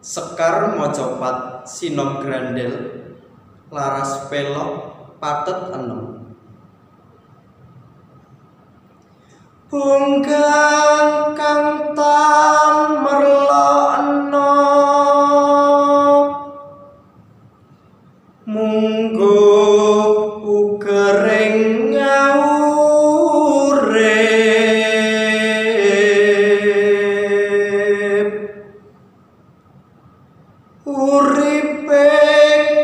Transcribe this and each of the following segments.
Sekar macapat sinom grandel laras pelog pathet enem. Bonggang kang tan merlokno mungguh ugering ngawurip uripe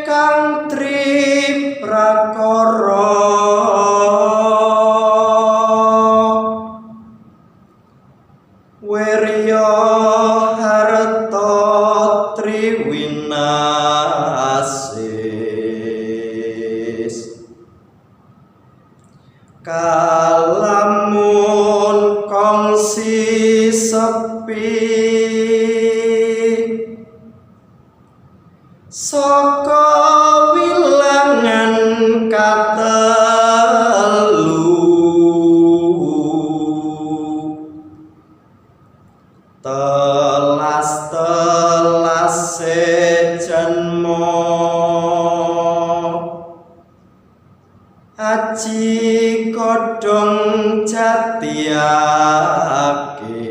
kang tri prakara wirya harta triwinasis kalamun kongsi sepi saka wilangan katelu telas-telase janma aji kodhong jati aking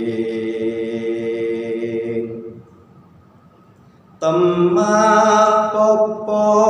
temah popo